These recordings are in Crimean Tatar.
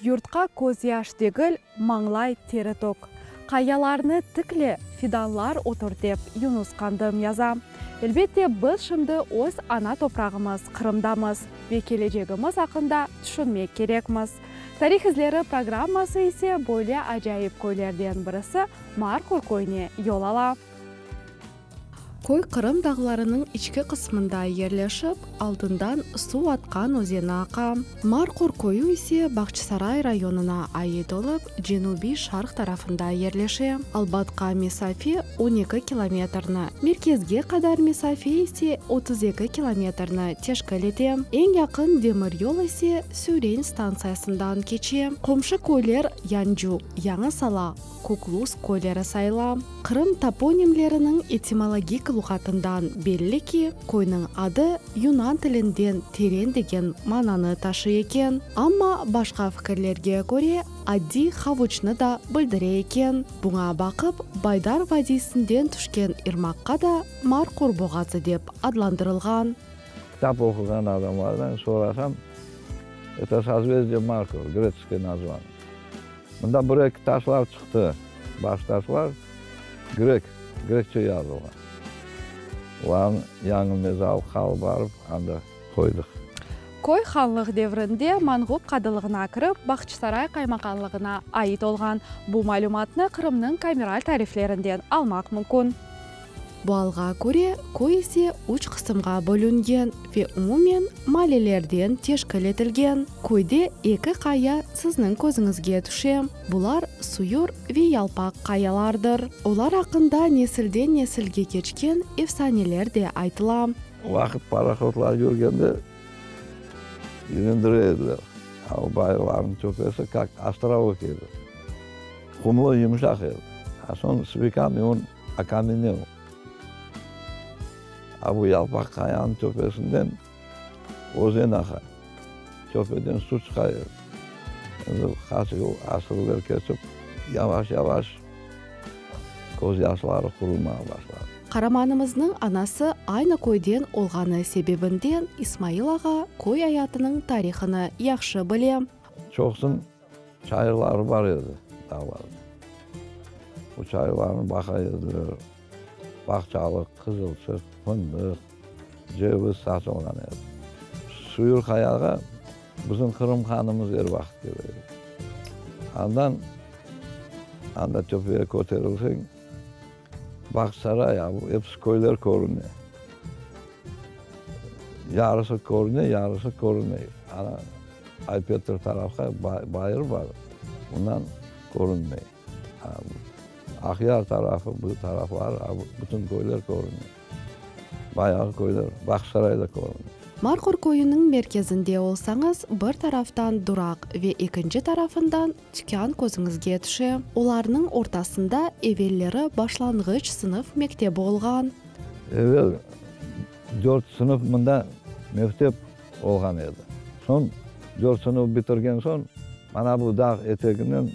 Yurtqa közyaş degil, mañlay teri tök. Qayalarnı tikle, fidanlar oturt dep Yunus Qandım yaza. Elbette, biz şimdi öz ana toprağımız Qırımdamız ve kelecegimiz aqqında tüşünmek kerekmiz. Tarih izleri programması ise böyle acayip köylerden birisi Marqur köyüne yol ala. Köy Qırım dağlarınıñ içki qısmında yerleşip, altından Suv Atqan özeni aqa. Marqur köyü ise Bağçasaray rayonına ait olıp, cenübiy-şarq tarafında yerleşe. Albatqa mesafe 12 kilometrni, merkezge qadar mesafe ise 32 kilometrni teşkil ete. Eñ yaqın demiryol ise Süren stantsiyasından keçe. Qomşu köyler Yancu, Yañı Sala, Kokluz köyleri sayıla. Qırım toponimleriniñ etimologik luğatından belli ki, köyniñ adı yunan tilinden teren degen mananı taşıy eken. Amma başqa fikirlerge köre, addiy havuçnı da bildire eken. Buña baqıp, Baydar vadiysinden tüşken irmaqqa da Marqur boğazı dep adlandırılğan. Kitap oquğan adamlardan sorasam, eto sozvezdiye Markor, gretskiy nazvaniye. Mında bir-eki taşlar çıqtı, baş taşlar, grek, grekçe yazılğan. Olarnı yañı mezarlıqqa alıp barıp, anda qoydıq. Köy hanlıq devrinde Manğup qadılığına kirip, Bağçasaray qaymaqanlığına ait olğan. Bu malümatnı Qırımnıñ kameral tariflerinden almaq mümkün. Bu alğa köre, köy ise üç qısımğa bölüngen ve umumen maallelerden teşkil etilgen. Köyde eki qaya sizniñ közüñizge tüşe. Bular Suyur ve Yalpaq qayalardır. Olar aqqında nesilden nesilge keçken efsaneler de aytıla. O vaqıt parohodlar yürgende yüründire ediler. A o bayırlarnıñ töpesi kak ostrovok edi. Qumlı, yımşaq edi. A soñ s vekami on okamenel. A bu Yalpaq qayanıñ töpesinden özen aqa. Töpeden suv çıqa edi. Endi qaç yıl, asırlar keçip, yavaş-yavaş köz yaşları qurumağa başladı. Qaramanımıznıñ anası aynı köyden olğanı sebebinden İsmail ağa köy ayatınıñ tarihını yahşı bile. Çoqsun çayırları bar edi dağlarda. O çayırlarnı baqa ediler. Bağçalıq, qızılçıq, fındıq, ceviz saçılğan edi. Suyur Qayağa bizim Qırım hanımız er vaqıt kele edi. Andan, anda töpege köterilseñ, Bağçasaray, episi köyler körüne. Yarısı körüne, yarısı körünmey. Ana, Ay-Petr tarafqa bayır bar, ondan körünmey. Aqyar tarafı, bu taraflar, bütün köyler körüne. Bayağı köyler, Bağçasaray da körüne. Marqur köyüniñ merkezinde olsañız, bir taraftan duraq ve ekinci tarafından tükân közüñizge tüşe. Olarnıñ ortasında evelleri başlanğıç sınıf mektebi olğan. Evel dört sınıf mında mektep olğan edi. Soñ dört sınıf bitirgen soñ, mana bu dağ eteginen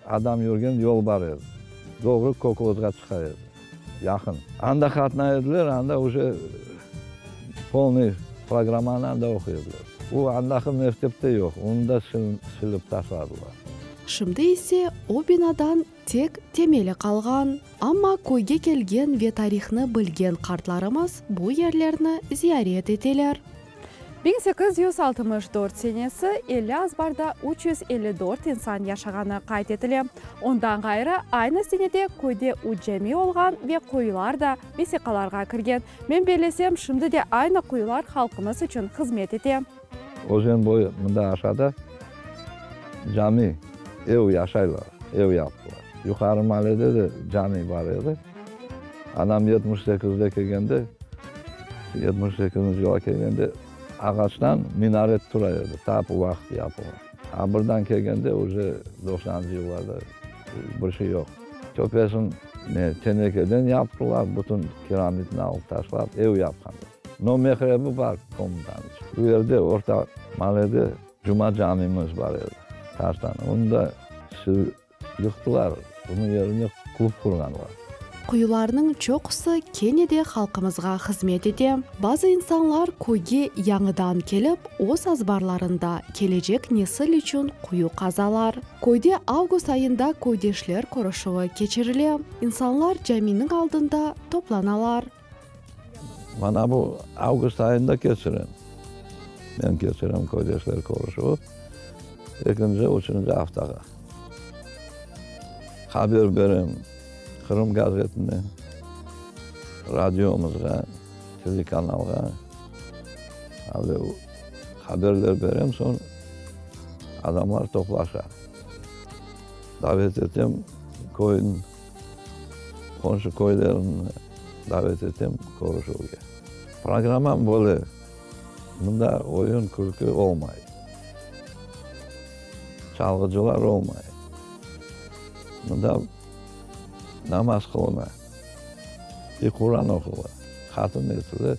adam yürgen yol bar edi. Doğru Koklozğa çıqa edi. Yaqın. Anda qatnay ediler, anda uje polnıy programmanı anda oquy ediler. O andaki mektep de yoq, onı da silip taşladılar. Şimdi ise o binadan tek temeli qalğan. Amma köyge kelgen ve tarihnı bilgen qartlarımız bu yerlerni ziyaret eteler. 1864 senesi 50 azbarda 354 insan yaşağanı qayd etile. Ondan ğayrı, aynı senede köyde üç cami olğan ve quyular da vesiqalarğa kirgen. Men bellesem, şimdi de aynı quyular halqımız içün hızmet ete. Özen boyu mında aşağıda cami, ev yaşaylar, ev yaptılar. Yuqarı maalede de cami bar edi. Anam 78-de kelgende, 78-nci yıla kelgende ağaçtan minaret tura edi, tap o vaqıt yapılğan. A birden kelgende uje doqsanıncı yıllarda bir şey yoq. Töpesin ne tenekeden yaptılar, bütün kiramitni alıp taşlap ev yapqanlar. No mehrebi bar komutanıñ. Bu yerde orta maalede Cuma camimiz bar edi, taştan. Onı da yıqtılar, bunıñ yerine klub qurğanlar. Quyularnıñ çoqusı kene de halqımızğa hızmet ete. Bazı insanlar köyge yañıdan kelip, öz azbarlarında kelecek nesil içün quyu qazalar. Köyde avgust ayında köydeşler körüşüvi keçirile. İnsanlar caminiñ aldında toplanalar. Mana bu avgust ayında keçirem. Men keçirem köydeşler körüşüvi ekinci, üçünci aftağa. Haber berem Qırım gazetine, radiomızğa, telekanalğa. Haberler berem, soñ adamlar toplaşa. Davet etem köyniñ qomşu köylerini davet etem körüşüvge. Programmam böyle, mında oyun-külkü olmay, çalğıcılar olmay. Mında namaz qılına, i Quran oqula, hatım etile,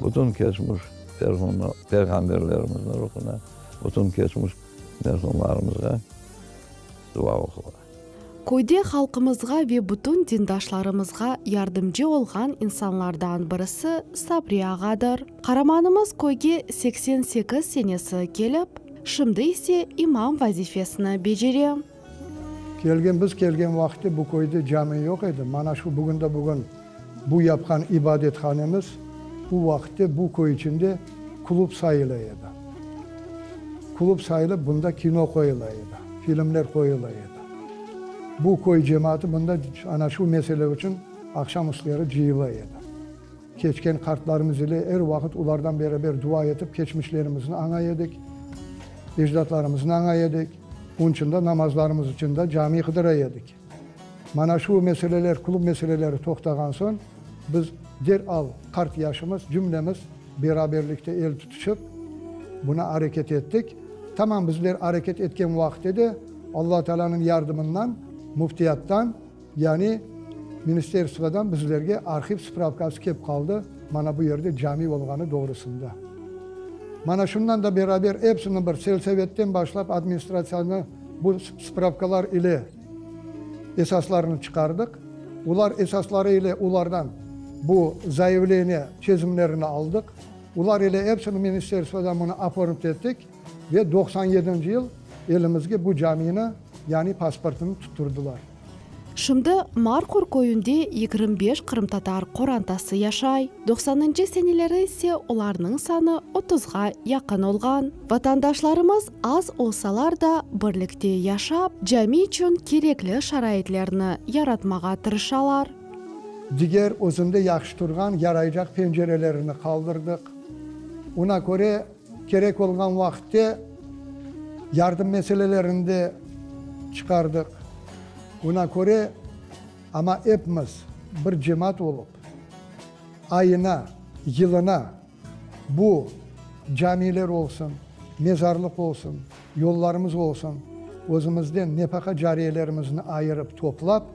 bütün keçmiş peyğamberlerimizniñ ruhuna, bütün keçmiş merhumlarımızğa dua oqula. Köyde halqımızğa ve bütün dindaşlarımızğa yardımcı olğan insanlardan birisi Sabri ağadır. Qaramanımız köyge 88 senesi kelip, şimdi ise imam vazifesini becere. Kelgen, biz kelgen vaqıtte bu köyde cami yoq edi. Mana şu bugünde-bugün bu yapqan ibadethanemiz bu vaqıtte bu köy içinde klub sayıla edi. Klub sayılıp, bunda kino qoyula edi, filmler qoyula edi. Bu köy cemaatı bunda ana şu mesele içün aqşam üstleri cıyıla edi. Keçken qartlarımız ile er vaqıt olardan beraber dua etip keçmişlerimizni añay edik, ecdatlarımıznı añay edik, onıñ içün de namazlarımız içün de cami qıdıra edik. Mana şu meseleler, klub meseleleri toqtağan soñ, biz deral qart yaşımız, cümlemiz beraberlikte el tutuşıp, buna areket ettik. Tamam bizler areket etken vaqıtte de Alla Taalânıñ yardımından müftiyattan, Yani, ministerstvodan bizlerge arhiv spravkası kep qaldı, mana bu yerde cami olğanı doğrusında. Mana şundan da beraber epsini bir selsovetten başlap administratsiyanı bu spravkalar ile esaslarını çıqardıq. Olar esasları ile olardan bu zayavleniye çezimlerini aldıq. Olar ile epsini ministerstvodan bunı oformit ettik ve 97-nci yıl elimizge bu camini, yani pasportını tutturdılar. Şimdi Markur köyünde 25 qırımtatar qorantası yaşay, doqsanıncı seneleri ise olarnıñ sanı otuzğa yaqın olğan. Vatandaşlarımız az olsalar da, birlikte yaşap, cami içün kerekli şaraitlerni yaratmağa tırışalar. Diger özünde yahşı turğan yaraycaq pencerelerini qaldırdıq. Ona köre, kerek olğan vaqıtte yardım meselelerini de çıqardıq. Buna köre, amma epimiz bir cemaat olıp, ayına, yılına bu camiler olsun, mezarlıq olsun, yollarımız olsun, özümizden nefaqa cariyelerimizni ayırıp toplap,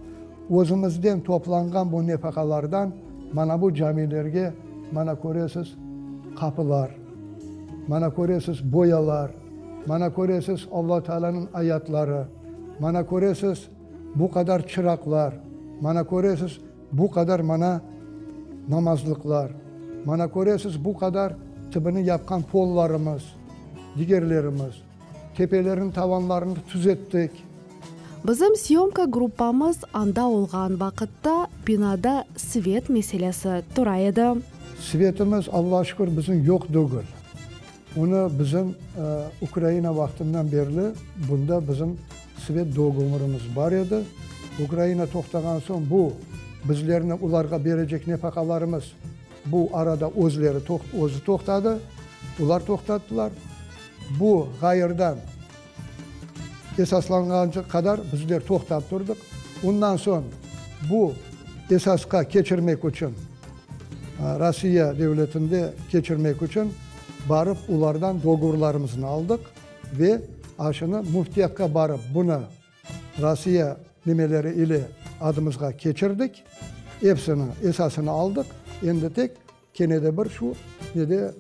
özümizden toplanğan bu nefaqalardan mana bu camilerge, mana köresiz, qapılar, mana köresiz, boyalar, mana köresiz, Alla Taalanıñ ayatları, Mana köresiz, bu qadar çıraqlar, mana köresiz, bu qadar mana namazlıqlar, mana köresiz, bu qadar tibini yapqan pollarımız, digerlerimiz, tepelerniñ tavanlarını tüzettik. Bizim syomka gruppamız anda olğan vaqıtta binada svet meselesi tura edi. Svetimiz, Allağa şükür, bizim yoq degil. Onı bizim Ukraina vaqtından berli bunda bizim svet dogovırımız bar edi. Ukraina toqtağan soñ bu bizlerni olarğa berecek nefaqalarımız bu arada özleri özü toqtadı, olar toqtattılar. Bu ğayırdan esaslanğance qadar bizler toqtap turdıq. Ondan soñ bu esasqa keçirmek içün Rossiya devletinde keçirmek içün barıp olardan dogovorlarımıznı aldıq ve aşını müftiyatqa barıp bunı Rossiya nimeleri ile adımızğa keçirdik. Epsini, esasını aldıq. Endi tek kene de bir şu nede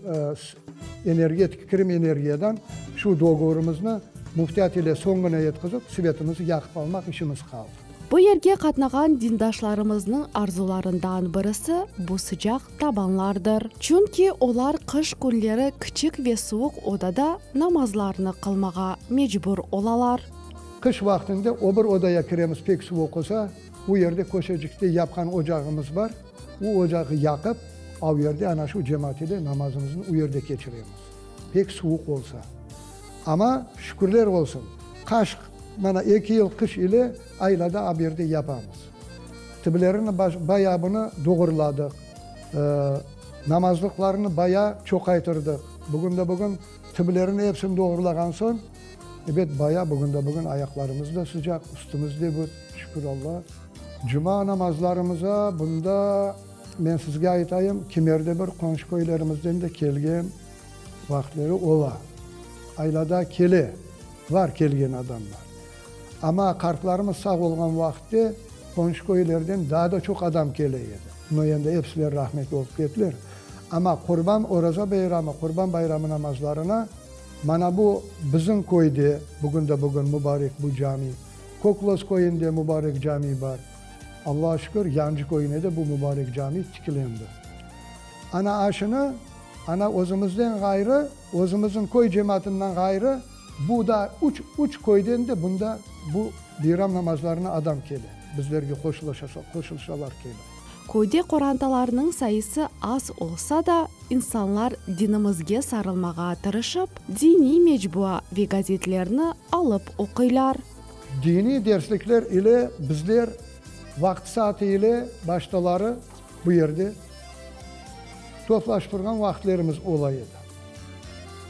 energetik, Krım energiyadan şu dogovorımıznı müftiyat ile soñuna yetkizip svetimizni yaqıp almaq işimiz qaldı. Bu yerge qatnağan dindaşlarımıznıñ arzularından birisi bu sıcaq tabanlardır. Çünki olar qış künleri kiçik ve suvuq odada namazlarını qılmağa mecbur olalar. Qış vaqtında o bir odaya kiremiz, pek suvuq olsa, o yerde köşecikte yapqan ocağımız bar, o ocağı yaqıp, av yerde ana şu cemaat ile namazımıznı o yerde keçiremiz. Pek suvuq olsa. Amma şükürler olsun, qaş, mana eki yıl qış ile aylada ab yerde yapamız. Tiblerini bayağı bunı doğurladıq, namazlıqlarını baya çoqaytırdıq. Bugünde-bugün tiblerini epsini doğurlağan soñ, Ebet, baya bugünde-bugün ayaqlarımız da sıcaq, üstümiz de but, şükür Alla. Cuma namazlarımıza bunda, men sizge aytayım, kimerde bir qonşu köylerimizden de kelgen vaqıtleri ola. Aylada kele, var kelgen adamlar. Amma qartlarımız sağ olğan vaqıtte qonşu köylerden daa da çoq adam kele edi. No, endi episileri rahmetli olıp kettiler. Amma Qurban, Oraza beyramı, Qurban bayramı namazlarına Mana bu bizim köyde, bugün de bugün mubarek bu cami, Kökloz köyünde mubarek cami bar. Allağa şükür, Yancı köyüne de bu mubarek cami tikilendi. Ana aşını, ana özümizden ğayrı, özümizin köy cemaatından ğayrı, bu da üç, üç köyden de bunda bu beyram namazlarına adam kele, bizlerge qoşulışalar kelip. Köyde qorantalarnıñ sayısı az olsa da, insanlar dinimizge sarılmağa tırışıp, diniy mecbua ve gazetlerni alıp oquylar. Diniy derslikler ile bizler vaqtı-saatı ile baştaları bu yerde toplaştırğan vaqıtlerimiz ola edi.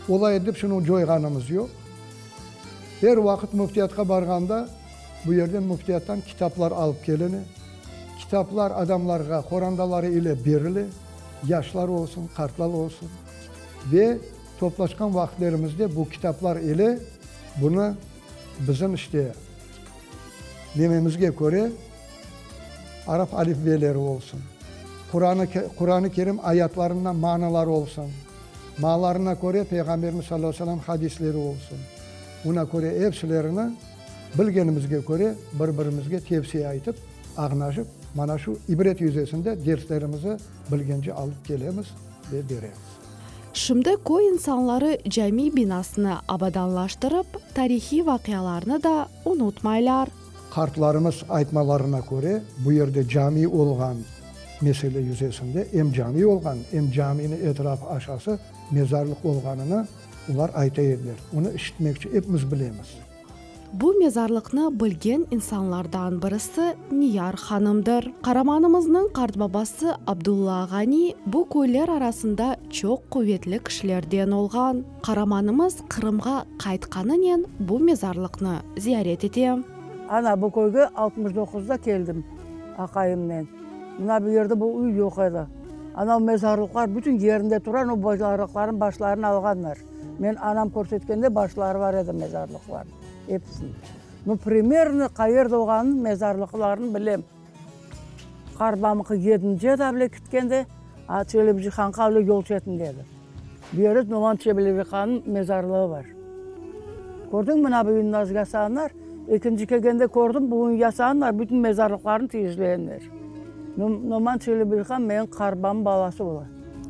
Ola edi dep şunı coyğanımız yoq. Er vaqıt müftiyatqa barğanda bu yerden müftiyattan kitaplar alıp keline. Kitaplar adamlarğa qorandaları ile berile, yaşlar olsun, qartlar olsun. Ve toplaşqan vaqıtlerimizde bu kitaplar ile bunı bizim işte nememizge köre arap alifbeleri olsun, Quranı, Quranı Kerim ayatlarından manalar olsun, maalarına köre Peyğamberimiz salâllahu aleyhi ve selâm hadisleri olsun, buna köre epsilerini Bilgenimizge köre, bir-birimizge tevsiye aytıp, ağnaşıp, mana şu ibret yüzesinde derslerimizi bilgence alıp kelemiz ve beremiz. Şimdi köy insanları cami binasını abadanlaştırıp, tarihiy vaqialarnı da unutmaylar. Qartlarımız aytmalarına köre, bu yerde cami olğan mesele yüzesinde em cami olğan, em camini etrafı aşası mezarlıq olğanını olar ayta ediler. Onı işitmekçe epimiz bilemiz. Bu mezarlıqnı bilgen insanlardan birisi Niyar hanımdır. Qaramanımıznıñ qartbabası Abdulla Ğani bu köyler arasında çoq quvetli kişilerden olğan. Qaramanımız Qırımğa qaytqanınen bu mezarlıqnı ziyaret ete. Ana, bu köyge altmış doquzda keldim aqayımnen. Mına bu yerde bu üy yoq edi. Ana, o mezarlıqlar bütün yerinde tura, o mezarlıqlarnıñ başlarını alğanlar. Men anam körsetkende başları bar edi mezarlıqlarnıñ episiniñ. Nu, primerno qayerde olğanın mezarlıqlarnı bilem. Qarbamıqı yedinci etable kitkende, a Çelebicihanqa öyle yol çetinde edi. Bu yerde Noman Çelebicihannıñ mezarlığı bar. Kördiñmi, mına bu yün nasıl yasağanlar? Ekinci kelgende kördim, bu yün yasağanlar, bütün mezarlıqlarnı tiyizlegenler. Noman Çelebicihan menim qarbamnıñ balası ola.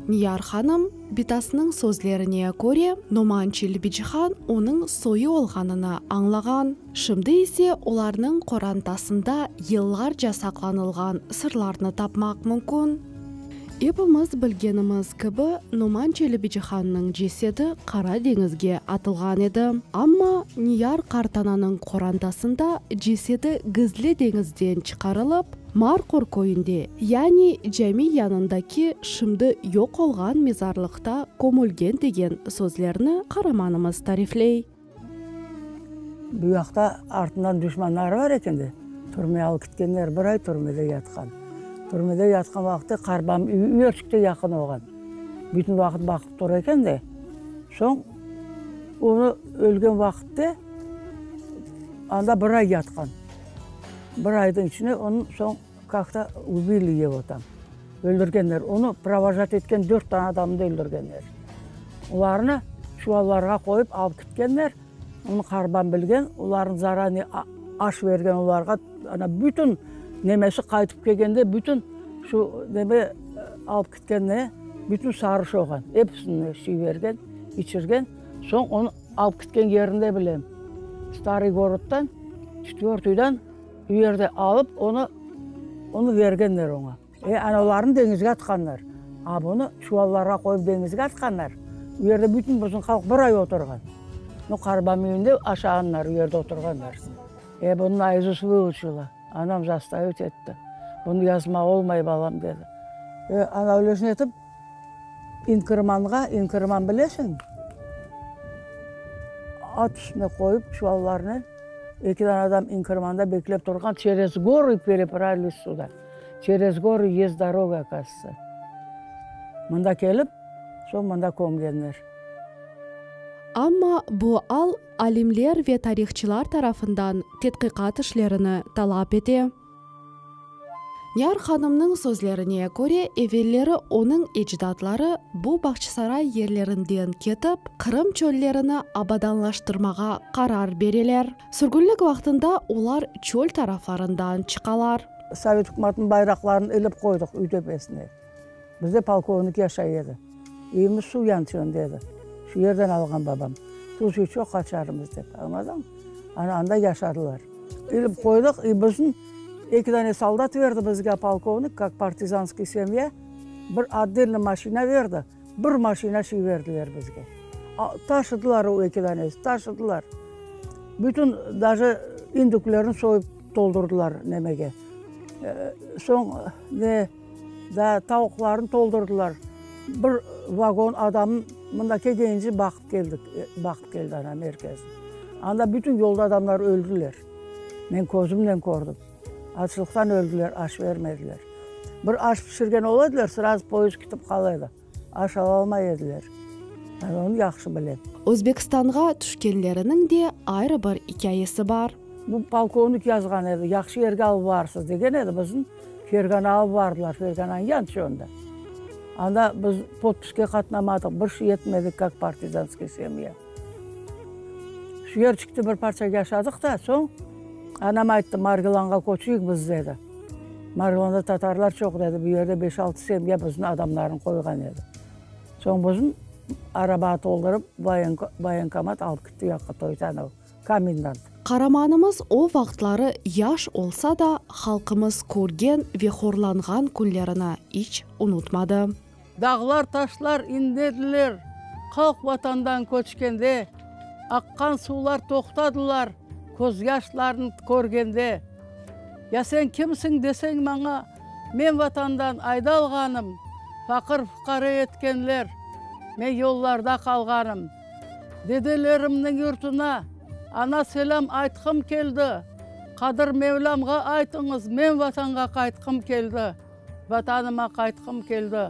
Niyar hanım, bitasınıñ sözlerine köre, Noman Çelebicihan onıñ soyu olğanını añlağan. Şimdi ise olarnıñ qorantasında yıllarca saqlanılğan sırlarnı tapmaq mümkün. Epimiz bilgenimiz kibi, Noman Çelebicihannıñ cesedi Qara deñizge atılğan edi. Amma Niyar qartananıñ qorantasında cesedi gizli deñizden çıqarılıp, Marqur köyünde, yani cami yanındaki şimdi yoq olğan mezarlıqta kömülgen degen sözlerni qaramanımız tarifley. Bu yaqta artından duşmanları bar eken de, türmeye alıp ketkenler, bir ay türmede yatqan. Türmede yatqan vaqıtta qarbam üyerçikte yaqın olğan. Bütün vaqıt baqıp tura eken de, soñ onı ölgen vaqıtta anda bir ay yatqan. Bir aydıñ içinde onı soñ kak-to ubili ego tam. Öldürgenler. Onı provojat etken dört tane adamnı da öldürgenler. Olarnı çuvallarğa qoyıp alıp ketkenler. Onı qarban bilgen, olarnı zarane. Aş bergen olarğa, ana, bütün nemesi qaytıp kelgende, bütün şu neme alıp ketken ne, bütün sarış olğan. Episini şiy bergen, içirgen. Soñ onı alıp ketken yerini de bilem. Starıy goroddan, çetvertıydan u yerde alıp onı, onı bergenler oña. E, ana olarnı deñizge atqanlar. A bunı çuvallarğa qoyıp deñizge atqanlar. U yerde bütün bizim halq bir ay oturğan. Nu, qarabam üyünde aşağanlar, u yerde oturğanlar. E, bunı naizust vıuçila. Anam zastavit etti. Bunı yazma olmay, balam, dedi. E, ana öylesine etip, İnkirmanğa, İnkirman bilesiñmi? At üstüne qoyıp çuvallarnı, eki dane adam İnkirmanda beklep turğan, çerez gorı perepravilis suda. Çerez gorı yest doroga, okazıvıtsâ. Mında kelip, soñ mında kömgenler. Amma bu al alimler ve tarihçılar tarafından tedqiqat işlerini talap ete. Niyar hanımnıñ sözlerine köre, evelleri onıñ ecdatları bu Bağçasaray yerlerinden ketip, Qırım çöllerini abadanlaştırmağa qarar bereler. Sürgünlik vaqtında olar çöl taraflarından çıqalar. Sovet ükümetiniñ bayraqlarını ilip qoydıq üy töpesine. Bizde polkovnik yaşay edi. Üyümiz suv yançığında edi. Şu yerden alğan babam. Tuz içe qaçarmız dep, añladıñmı? Ana anda yaşadılar. İlip qoydıq, i bizim eki dane soldat berdi bizge polkovnik, kak partizanskiy semya, bir otdelnıy maşina berdi, bir maşina şiy berdiler bizge. Taşıdılar o eki danesi, taşıdılar. Bütün daje indüklerni soyıp toldurdılar nemege. Soñ ne? Daa tavuqlarnı toldurdılar. Bir vagon adam mında kelgence baqıp keldik, baqıp keldi ana merkezni. Anda bütün yolda adamlar öldüler. Men közümnen kördim. Açlıqtan öldüler, aş bermediler. Bir aş pişirgen ola ediler, srazu poyezd ketip qala edi. Aş alalmay ediler. Men onı yahşı bilem. Özbekistanğa tüşkenleriniñ de ayrı bir ikâyesi bar. Bu polkovnik yazğan edi, yahşı yerge alıp barsız degen edi, bizni Fergana alıp bardılar, Fergananıñ yan çölünde. Anda biz podpiske qatnamadıq, bir şey etmedik, kak partizanskiy semya. Şu yerçikte bir parça yaşadıq da, soñ anam ayttı, Margilanğa köçeyik biz, dedi. Margilanda tatarlar çoq, dedi, bu yerde beş-altı semya bizni adamlarnı qoyğan edi. Soñ bizni arabağa toldurıp, voyenkomat alıp ketti u yaqqa, Toytanov, komendant. Qaramanımız o vaqıtları yaş olsa da, halqımız körgen ve horlanğan künlerini iç unutmadı. Dağlar, taşlar inlediler, halq Vatandan köçkende, Aqqan suvlar toqtadılar, közyaşlarnı körgende. Ya sen kimsiñ deseñ maña, men Vatandan aydalğanım, Faqır-fuqare etkenler, men yollarda qalğanım. Dedelerimniñ yurtuna, ana selâm aytqım keldi, Qadir Mevlâmğa aytıñız, men Vatanğa qaytqım keldi. Vatanıma qaytqım keldi.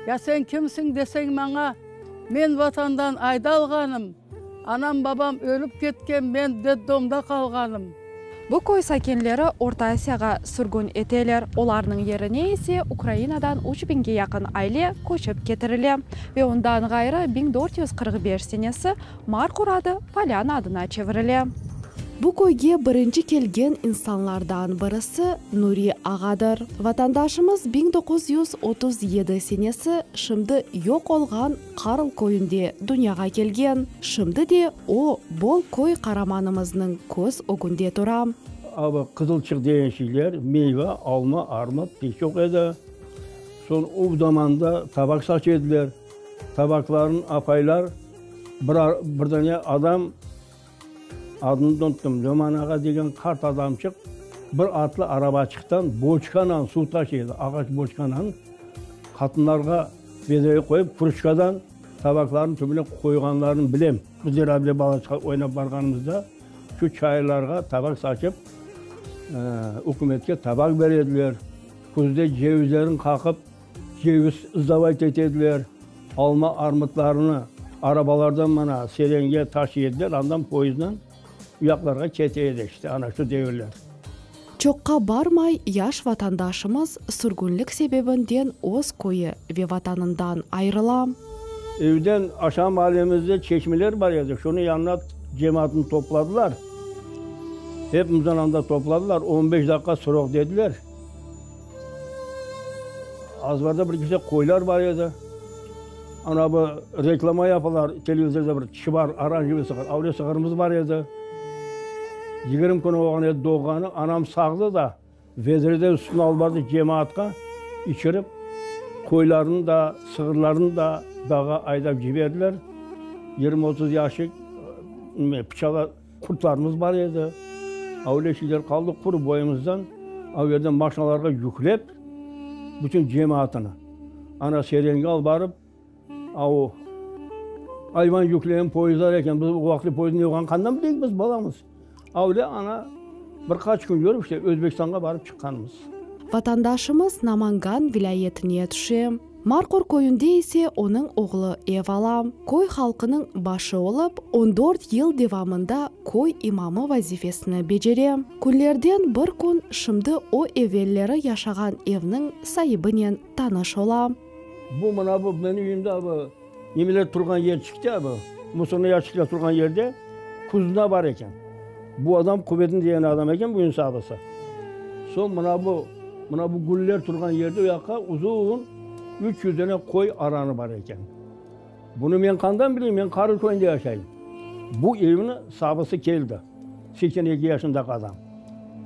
Ya sen kimsiñ deseñ maña, men Vatandan aydalğanım, anam-babam ölüp ketken, men detdomda qalğanım. Bu köy sakinleri Orta Asiyağa sürgün eteler, olarnıñ yerine ise Ukrainadan üç biñge yaqın aile köçip ketirile ve ondan ğayrı 1445 senesi Markur adı Polâna adına çevirile. Bu köyge birinci kelgen insanlardan birisi Nuri ağadır. Vatandaşımız 1937 senesi şimdi yoq olğan Qarl köyünde dünyağa kelgen. Şimdi de o, bol köy qaramanımıznıñ köz ögünde tura. Abi, qızılçıq degen şeyler, meyva, alma, armut pek çoq edi. Soñ o zamanda tabak saça ediler. Tabaklarnı apaylar Bir, bir dane adam, adını unuttım, Löman ağa degen qart adamçıq bir atlı arabaçıqtan boçkanan suv taşıy edi, ağaç boçkanan. Qatınlarğa vedrege qoyıp, krujkadan tabaqlarnıñ tübüne qoyğanlarını bilem. Bizler avle balaçıq oynap barğanımızda şu çayırlarğa tabaq saçıp, ükümetke tabaq bere ediler. Küzde cevizlerini qaqıp, Ceviz ızdavayt ete ediler, alma, armutlarnı arabalardan mana Serenge taşıy ediler, andan poyezdnen u yaqlarğa kete edi, işte ana şu devirler. Çoqqa barmay yaş vatandaşımız sürgünlik sebebinden öz köyü ve vatanından ayırıla. Evden aşağı mahallemizde çeşmeler bar edi, şunıñ yanına cemaatnı topladılar. Hepimizni anda topladılar, on beş daqqa srok dediler. Azbarda bir kese qoylar bar edi. Ana bu reklama yapalar televizorda bir kibar oranjevıy sığır, avle sığırımız bar edi. 20 kün olğan edi doğğanı, anam sağdı da, vedrede sütüni alıp bardı cemaatqa içirip, qoylarnı da, sığırlarnı da dağğa aydap ciberdiler. 20-30 yaşik pıçala qurtlarımız bar edi. Avle şeyler qaldı quru boyumızdan, o yerden maşinalarğa yüklep, bütün cemaatını. Ana Serenge alıp barıp, a o ayvan yükleyen poyezdlar eken, biz o vaqıtlı poyezdniñ ne olğanını qandan bileyik biz, balamız. Avle ana bir qaç kün yürip, işte Özbekistanğa barıp çıqqanmız. Vatandaşımız Namangan vilâyetine tüşe. Marqur köyünde ise onıñ oğlu ev ala. Köy halqınıñ başı olıp, on dört yıl devamında köy imamı vazifesini becere. Künlerden bir kün şimdi o evelleri yaşağan evniñ saibinen tanış ola. Bu mına bu menim üyümde bu nemeler turğan yerçikte bu musornıy yaşçikler turğan yerde kuzna bar eken. Bu adam Quvedin degen adam eken bu insabısı. Soñ mına bu mına bu güller turğan yerde o yaqqa uzun 300 dene qoy aranı bar eken. Bunı men qandan bileyim, men Qarı köyünde yaşayım. Bu evniñ sabısı keldi, 82 yaşındaki adam.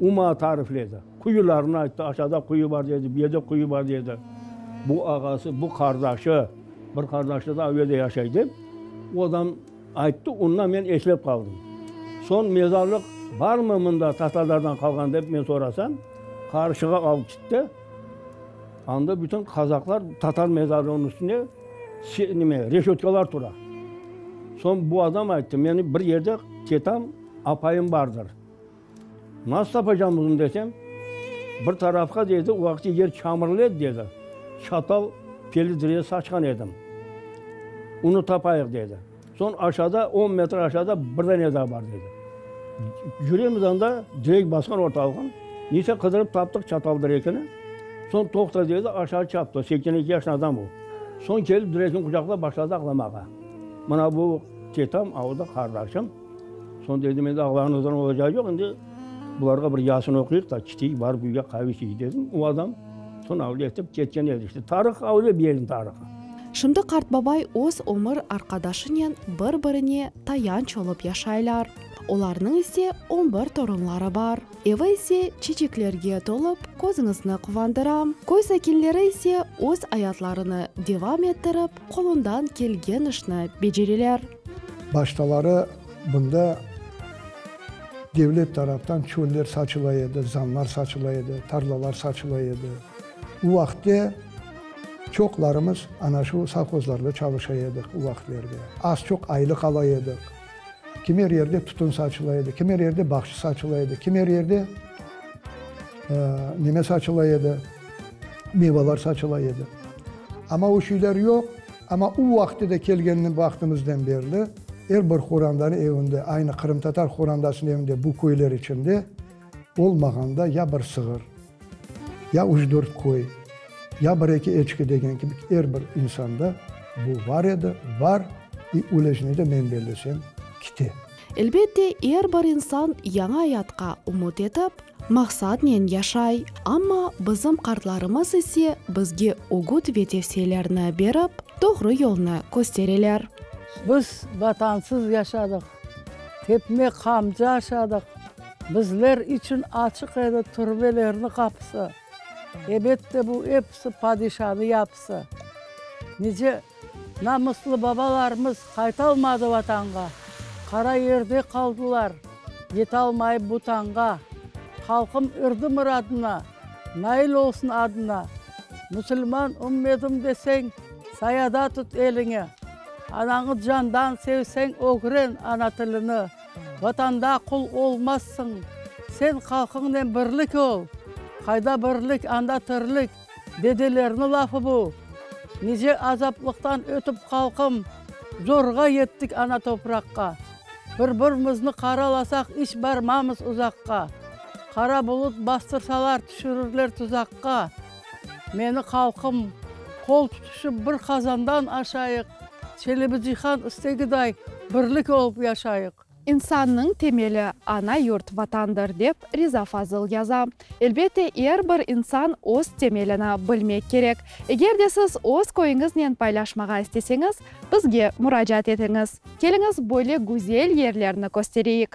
O maña tarifledi. Quyularını ayttı, aşağıda quyu bar dedi, bu yerde quyu bar dedi. Bu ağası, bu qardaşı, bir qardaşı da o yerde yaşay dep, o adam ayttı, ondan men eslep qaldım. Soñ mezarlıq barmı mında tatarlardan qalğan dep men sorasam, qarşığa alıp kitti. Anda bütün qazaqlar tatar mezarlığınıñ üstünde neme, reşötkalar tura. Soñ bu adam ayttı, meni bir yerde tetam, apayım bardır. Nasıl tapacam bunı desem, bir tarafqa dedi, o vaqıt yer çamurlı edi dedi, çatal peli diregi saçqan edim. Onı tapayıq dedi. Soñ aşağıda, on metr aşağıda bir dane daa bar dedi. Yüremiz anda, direk basqan ortalığın. Neyse qıdırıp taptıq çatal direkini. Soñ toqta dedi, aşağı çaptı, 82 yaşında adam o. Soñ kelip direkni quçaqlap başladı ağlamağa. Mına bu tetam, a o da qardaşım. Soñ dedim, endi ağlağanıñızdan olacağı yoq, endi bularğa bir yasın oquyıq da, kiteyik, barıp üyge qave içeyik dedim. O adam soñ avle etip ketken edi. İşte tarih avle bir yerniñ tarihı. Şimdi qartbabay öz ömür arqadaşınen bir-birine tayanç olıp yaşaylar. Olarnıñ ise on bir torunları bar. Evi ise çiçeklerge tolıp, közüñizni quvandıra. Köy sakinleri ise öz ayatlarını devam ettirip, qolundan kelgen işni becereler. Baştaları bunda devlet taraftan çöller saçıla edi, zanlar saçıla edi, tarlalar saçıla edi. U vaqıtte çoqlarımız ana şu sovhozlarda çalışa edik u vaqıtlerde. Az-çoq aylıq ala edik. Kimer yerde tütün saçıla edi, kimer yerde bağça saçıla edi, kimer yerde neme saçıla edi, meyvalar saçıla edi. Amma o şeyler yoq. Amma u vaqıtte de kelgenini vaqtımızdan berli er bir horandanıñ evinde, aynı qırımtatar horandasınıñ evinde bu köyler içinde olmağanda ya bir sığır, ya üç-dört qoy, ya bir-eki eçki degen kibi er bir insanda bu bar edi, bar, i ölecine de men bellesem kite. Elbette, er bir insan yañı ayatqa ümüt etip, maqsadnen yaşay. Amma bizim qartlarımız ise bizge ögüt ve tevsiyelerni berip, doğru yolnı köstereler. Biz Vatansız yaşadıq, tepme qamçı aşadıq, Bizler içün açıq edi türmelerniñ qapısı. Ebette, bu episi padişanıñ yapısı. Nice Namuslı babalarımız qaytalmadı Vatanğa, Qara yerde qaldılar, yetalmayıp bu tañğa. Halqım irdi muradına, nail olsun adına. Musulman ümmetim deseñ, sayada tut eliñi. Anañı candan sevseñ, ögren ana tilini. Vatanda qul olmazsıñ, sen halqıñnen birlik ol. Qayda birlik, anda tirlik. Dedelerniñ lafı bu. Nice azaplıqtan ötip halqım, zorğa yettik ana topraqqa. Bir-birimizni qaralasaq iç barmamız uzaqqa. Qara bulut bastırsalar tüşürirler tuzaqqa. Meni halqım, qol tutuşıp bir qazandan aşayıq, Çelebi Cihan istegiday birlik olıp yaşayıq. İnsannıñ temeli, ana yurt, Vatandır, dep Riza Fazıl yaza. Elbette, er bir insan öz temelini bilmek kerek. Eger de siz öz köyüñiznen paylaşmağa isteseñiz, bizge muracaat etiñiz. Keliñiz, böyle güzel yerlerni köstereyik.